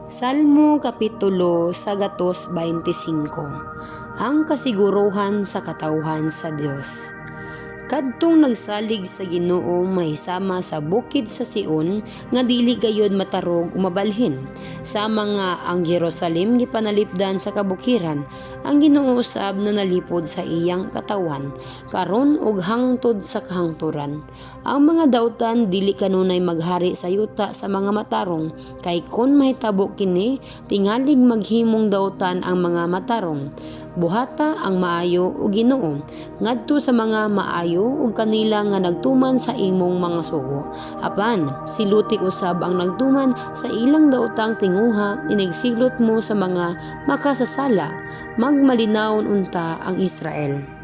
Salmo Kapitulo 125. Ang kasiguruhan sa katawhan sa Dios. Kadtong nagsalig sa Ginoo mahisama sa bukid sa Sion nga dili gayud matarog o mabalhin. Sama nga ang Jerusalem gipanalipdan sa kabukiran, ang Ginoo usab na nalipod sa iyang katawhan karon ug hangtod sa kahangturan. Ang mga dautan dili kanunay maghari sa yuta sa mga matarong, kay kon mahitabo kini, tingalig maghimong dautan ang mga matarong. Buhata ang maayo, o Ginoo, ngadto sa mga maayo ug kanila nga nagtuman sa imong mga sugo. Apan siluti usab ang nagtuman sa ilang daotang tinguha, inigsilot mo sa mga makasasala. Magmalinawon unta ang Israel.